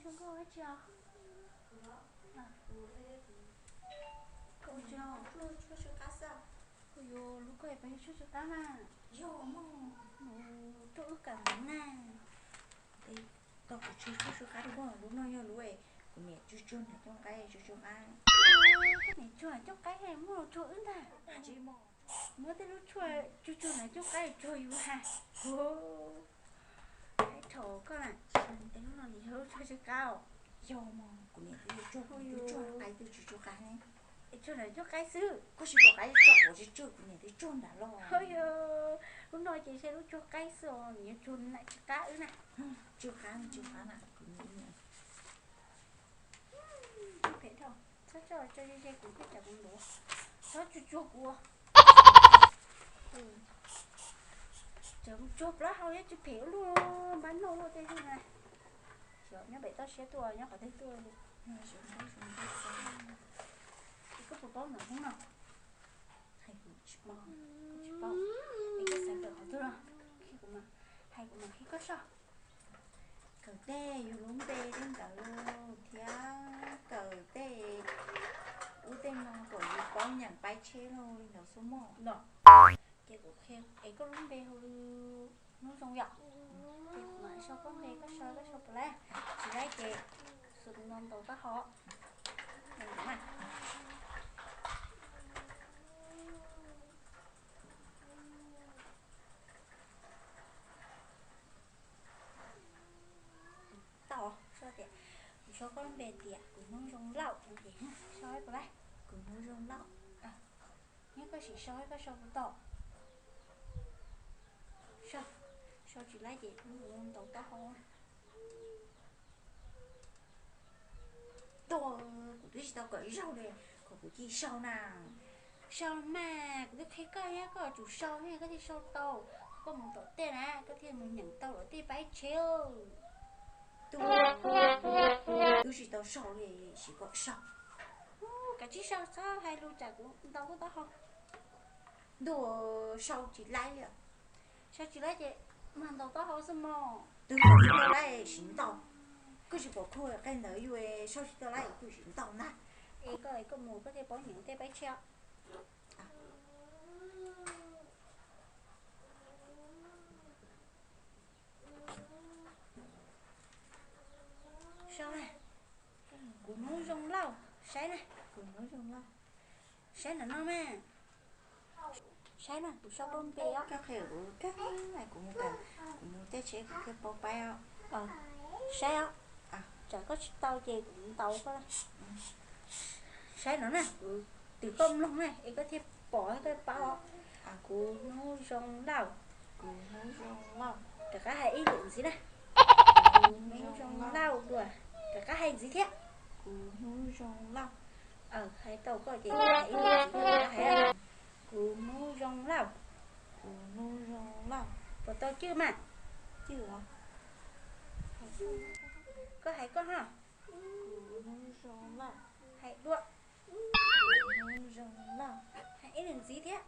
Koj ua dab tsi os? Koj ua dab tsi os? Koj yuav hlub koj es puas yog tshuaj tsw qab na? Yog mas, tshuaj wb kawm ntawv na. Tau kuv tshuaj tsw qab rau koj, lub no yog lub kuv niam tsuag tsuag nram cooj qaib, tsw tsw qab. Koj niam tsuag nram cooj qaib muab los tsuag wb ntag. Muab tej lub tshuaj tsuag tsuag nram cooj qaib tsuag yus ha. Ua, ib thaum koj na, tej lub no nws yog lub tshuaj tsw qab os. Yog mas, kuv niam twb yuav tsuag, kuv twb tsuag qaib twb tsw tsw qab ne. Es tsuag nram cooj qaib xwb. Koj tsis pom qaib tso quav tsw tsw, kuv niam twb tsuag nrad los. Yog, lub no ces ntshe lub tsuag qaib xwb os, nws yuav tsuag nram tsw qab wb na. Tsw qab, tsw qab na, kuv niam. Phem dhau, txhob tso tso ze ze kuv thiaj tsam kuv ntuav. Txhob tsuag tsuag kuv. Tseem tsuag plaub hau thiab, tsw phem ua luaj, npab noj luaj tej ntawd na. Xyov nyob pem toj siab tuaj, nyob qhov twg tuaj li. Koj puas paub ntawv Hmoob no? Hais kuv tsis paub, kuv tsis paub. Es koj xav kawm qhov twg los? Qhia kuv mas, hais kuv mam qhia koj soj. Kawm tej yus lub npe tej ntawd thiab kawm tej ub tej no kom yus paub nyeem paib tsheb lauj li ntawd xwb mog. Ces kuv qhia es koj lub npe hu Hnub Zoo yom. Ces kuv mam sau koj npe, koj sau koj sau puas laib, tsis laib ces xuas tus no ntaus taub hau. Tau, sau tias, kuv sau koj lub npe tias Kuv Hnub Zoo Lauj no ces sau puas laib, Kuv Hnub Zoo Lauj. Nyob koj sim sau, koj sau puas tau? Sau, sau tsis laib ces kuv ntaus taub hau. Tuaj, kuv twb tsis tau kawm zaug li, kom kuv cia li sau na. Sau mas, kuv twb qhia koj thiab, koj tsum sau thiab koj thiaj sau tau. Koj mus tom tej na koj thiaj mus nyeem tau lawv tej paib tsheb. Tuaj, twb tsis tau sau li, sim kom sau. Kav tsij sau, txhob hais lus tsam kuv ntaus koj taub hau. Ntuj, sau tsis laib li. Sau tsis laib ces mam ntaus taub hau xwb mog. Twb sau tsis tau laib sim ntaus. Koj tsis pom kuv qhia ntawv yus, sau tsis tau laib kuv sim ntaus ntag. Es koj, koj mus koj thiaj paub nyeem tej paib tsheb. Sau na, Kuv Hnub Zoo Lauj, saib na, Kuv Hnub Zoo Lauj. Saib ntawm no mas. Saib na, kuv sau koj npe os. Koj qhia kuv, kuv mus, kuv mus tej tsheb kuv thiaj paub paib os. Saib os, tsam koj tsis tau ces kuv ntaus koj. Saib no na, kuv twb koj mloog na es koj thiaj pom thiab koj paub os. Kuv Hnub Zoo Lauj. Kuv Hnub Zoo Lauj. Rov qab hais ib lwm ntxiv na. Kuv Hnub Zoo Lauj dua. Rov qab hais ntxiv thiab. Kuv Hnub Zoo Lauj. Hais tau koj ces hais ib lwm ntxiv thiab rov qab hais. Kuv Hnub Zoo Lauj. Kuv Hnub Zoo Lauj. Puas tau cwj mas? Cwj os. Koj hais koj ho. Kuv Hnub Zoo Lauj. Hais dua. Kuv Hnub Zoo Lauj. Hais ib lwm ntxiv thiab.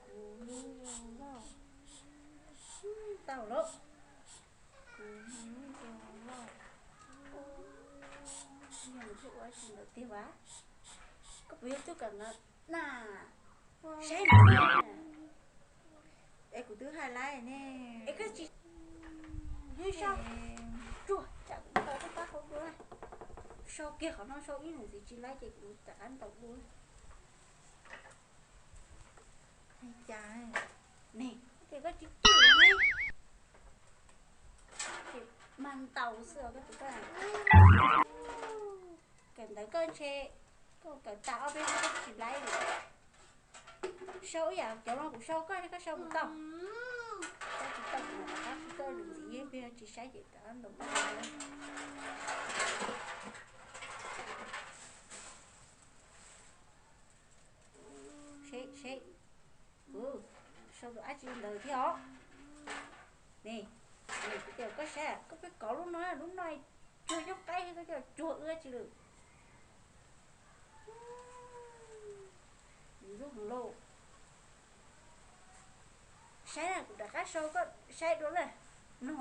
Kuv Hnub Zoo Lauj. Tau lauj. Kuv Hnub Zoo Lauj. Yog nws twb ua tsis ntawd tiag vas. Koj puas yog tub kawm ntawv na? Saib na. Es kuv twb hais laib ne. Es koj tsis, hnub sau tsuag tsam kuv ntaus koj taub hau dua. Sau kiag qhov no, sau ib lwm ntxiv tsis laib ces kuv rov qab ntaus dua. Hais cas ne, ces koj tsis cwj ne, ces mag ntaus xwb os koj tus koj. Kawm ntawv koj ntshe koj kawm tas ob peb hnub koj tsis laib li. Sau ib yam cov no kuv sau koj, koj sau puas tau? Koj tsis tau kuv mam rov qab qhia koj lwm ntxiv, yog tsis saib ces rov qab ntaus koj. Seb, seb, kuv sau tus dab tsi ntawd thiab os. Ne, ne, kuv tias koj saib, koj pheej kov lub no, lub no cuag yob qaib, koj coj cuag wb dab tsi lawm. Yus lub heev lauj. Saib na, kuv rov qab sau koj saib dua na. No,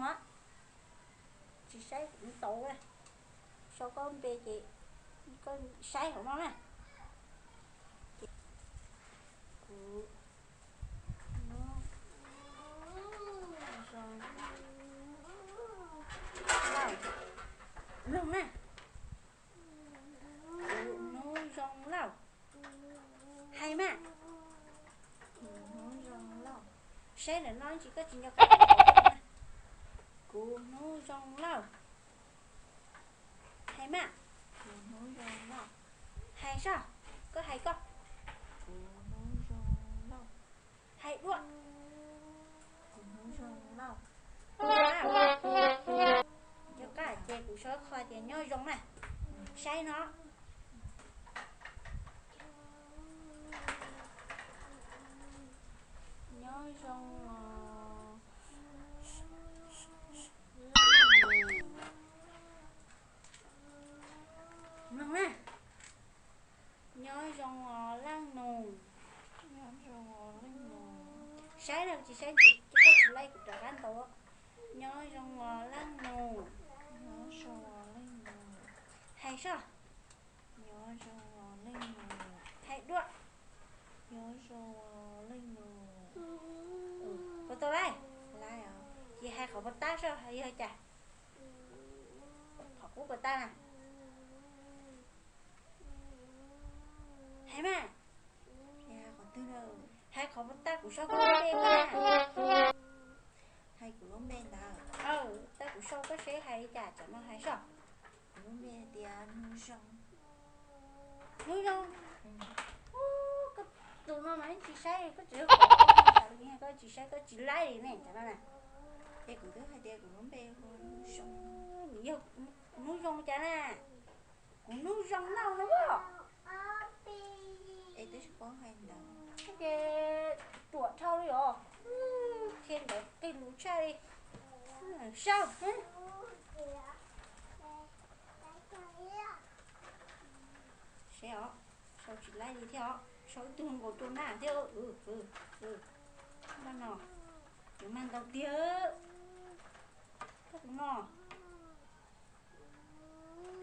tsis saib kuv ntaus na. Sau koj npe ces koj saib hauv no na. Ces kuv hnub zoo lauj. Mloog na. Kuv hnub zoo lauj. Hais mas. Kuv hnub zoo lauj. Saib ntawm no tsis, koj tsis nco qab. Kuv hnub zoo lauj. Hais mas. Kuv hnub zoo lauj. Hais soj. Koj hais koj. Kuv hnub zoo lauj. Hais dua. Kuv hnub zoo lauj. Cov qab ces kuv sau qhov tias nyob zoo na. Saib no. Nyob zoo os. Mloog na. Nyob zoo os leej nus. Saib no tsis saib, koj tsis laij kuv rov qab ntaus. Nyob zoo os leej nus. Hais soj. Hais dua. Puas tau lawm? Ces hais qhov puas tab soj, hais yog cas? Qhov qub puas tab na? Hais mas. Hais qhov puas tab kuv sau koj npe na. Hais kuv lub npe ntawd. Tab kuv sau koj seb hais li cas, tsam no hais soj. Kuv lub npe tias Hnub Zoo. Hnub Zoo. Koj tus no mas tsis saib, koj tsis, koj tsis saib, koj tsis laij li ne, tsam no na. Ces kuv twb hais tias kuv lub npe hu Hnub Zoo. Yog Hnub Zoo cas na? Kuv Hnub Zoo lauj no. Es twb tsis paub hais ntawd. Ces ruam dhau li os. Qhia ntawd qig lus tshaj li. Sau. Seb os, sau tsis laij li thiab os, sau ib tug nkaus rau na thiab. Ntau no, yuav mag ntau tiag. Koj tus no,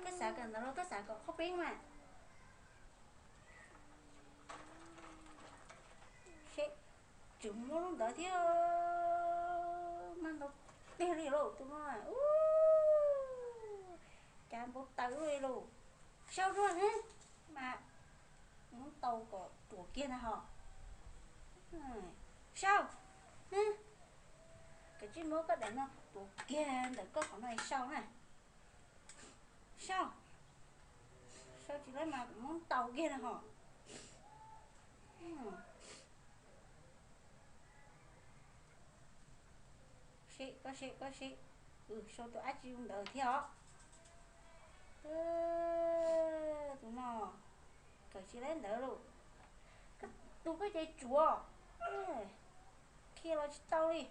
koj xav kom ntawd los koj xav kom qhov peb mas. Seb, tseem muaj lub ntawd thiab, mag ntau tiag li lauj tus no. Ub, cas npau taws li lauj. Sau dua mas, muab tau kom ruam kiag ntag hos. Sau, kav tsij muab koj daim no ruam kiag ntawm koj qhov no sau na. Sau, sau tsis laij mas kuv muab tau kiag na hos. Seb, koj seb, koj seb, sau tus dab tsi ntawd thiab os. Tus no, kawm tsis laij ntawd lauj. Koj tus koj ces tsuav, qhia los tsis tau li.